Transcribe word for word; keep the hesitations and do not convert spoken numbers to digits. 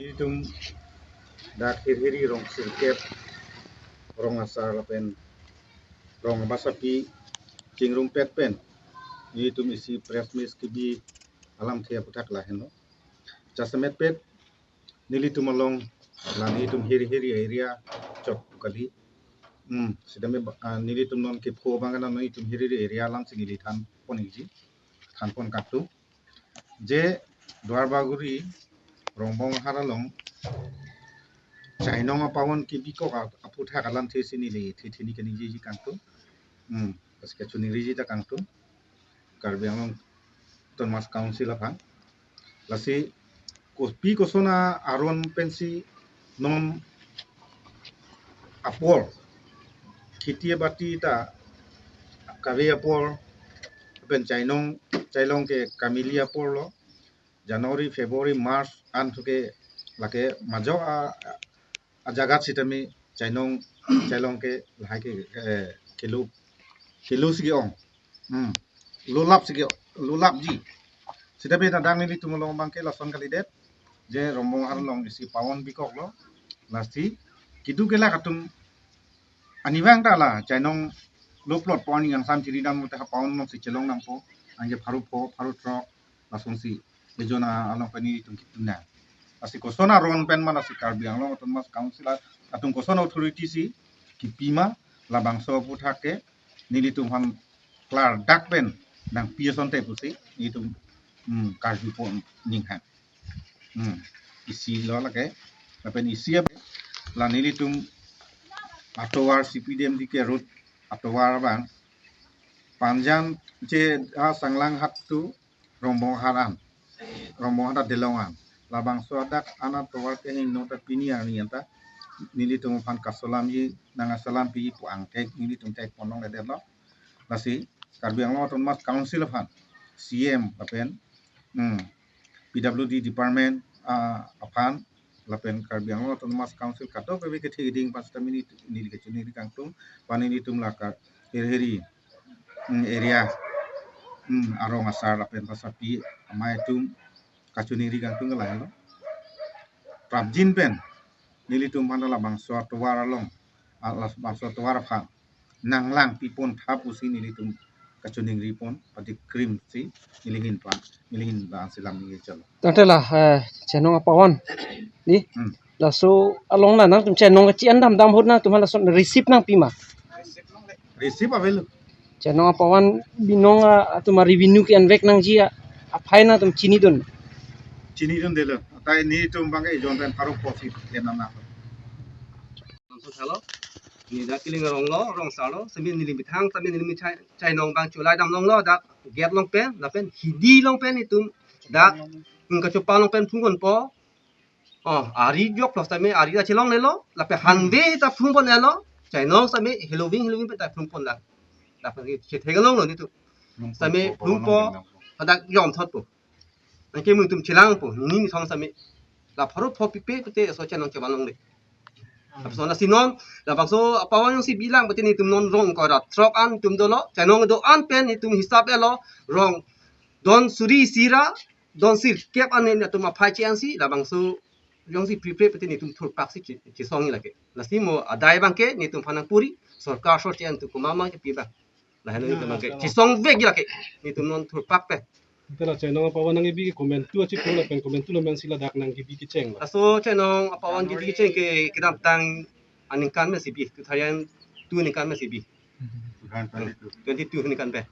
Nelitum dak Hirhiri rong sirkep, rong asar lapen rong abasapi chingrumpet pen nelitum isi press meet kebi alamthe aputhak lahenlo. Jasemetpet nelitum along la nelitum Hirhiri area chok kali. Hmm, sitame ba-, ah, nelitum non kepho abang ke non nelitum Hirhiri area alamsi neli thanpon ingji, thanpon kangtung. Je Duarbagori Rongbonghar along chainong apawan kebikok a-, aputhak alamthe si neli thithini kaningjeji kangtung. Hmm, lasi kachiningriji ta kangtung. Karbi Anglong Autonomous Council aphan. Lasi kopi koson aron pensi non apor kheti bati ta kave apor pen chainong chailong ke kamili apor lo. January, February, March an thu ke lake majok a, a ajagat sitame chainong chailong ke lahai ke, eh, kelo kelo si ke-ong. Hmm. Lolap si ke, lolapji. Sitame ta dak nelitum along abang ke lason kalidet. Je Rongbonghar along isi pawan bikoklo. Lasi keduk kelak atum ani abang ta la chainong lo plot pon yang sam chiri dam te ha pawan alongsi chelong nangpo. Anke pharo pho, pharo throk, lasonsi ejon along pen nelitum kitu nang. Lasi koson aron pen ma lasi Karbi Anglong Autonomous Council atum koson authority si kipi ma, labangso aputhak ke nelitum aphan klardak pen nangpi asonte pusi nelitum, hmm, karjupo ning hang. Hmm, isi lo lake. Lapen isi ap-, la nelitum atovar C P D M D K road atovar abang Panjan je, ah, Sanglang hat tu Rongbonghar an, Rongbonghar delong an. Labangso adak an atovar ke hingno ta pini arni anta nelitum aphan kasolamji, nang asolam pi pu angke nelitum thek ponlongledetlo. Lasi Karbi Anglong Autonomous Council aphan, C M lapen, hmm, P W D department, ah, aphan lapen Karbi Anglong Autonomous Council kadokave ketheding pas kami ni, neli kachiningri kangtung, pani nelitum laka Hirhiri, hmm, area, hmm, arong asar lapen abasapi amei atum kachiningri kangtung ke lahenlo. Prapjin pen nelitum aphan labangso atovar along, ah, labangso atovar aphan nanglang pipon tha pusi nelitum kachiningri pon, pati krim si neli ahin pa, neli ahin la ansi lam ningje chalo. Tangte la, eh, chainong apawan. Di? Hmm. Laso along la nangtum chainong kachi-an dam dam ahut nangtum lason receipt nangpi ma? Receipt avelo. Chainong apawan binong a, atum a revenue ke-envek nangji a, aphai nangtum chinidun? Chinidundelo. Tai nelitum abang ke ejon pen pharo pho si enam na. Langsung thalo. Ni dak Kiling arong lo, rong asar lo, semi neli methang, semi neli methang, chainong abang cholai damlonglo, dak gate along pen, lapen hidi along pen itum, dak, hmm, kachopa along pen phungponpo. Oh, ari jok lo semi, ari ta chelonglelo, lapen hanve ta phungponelo, chainong semi, heloving, heloving pen ta phungponlang. Lapen ke chetheklonglo nelitum. Semi phungpo, hadak jom thotpo. Anke nelitum chelangpo, nini nithom semi. La pharo pho pipe pute so chainong chevanlongle. Lapuson lasi non, labangso apawan si bilang pute nelitum non rong kora throk an itum dolo, chainong do-an pen itum hisap-etlo, rong don suri isi ra, don sirkep an nelitum aphai che-ensi, labangso jongsi prepare pute nelitum thurpak si che-, chesongji lake. Lasi mo adai abang ke nelitum aphan nangpuri, sorkar sor che-en atum komat ma kepi abang. Lahenlo nelitum abang ke chesongvekji lake, nelitum non thurpak pen. Ante la chainong apawan nangkebi ke komantu achipo lapen komantu amen si ladak nangkebi kecheng lo? Laso chainong apawan kebi kecheng ke kedamtang aningkan pen si bi, two thousand two aningkan pen si bi. Twenty two aningkan pen.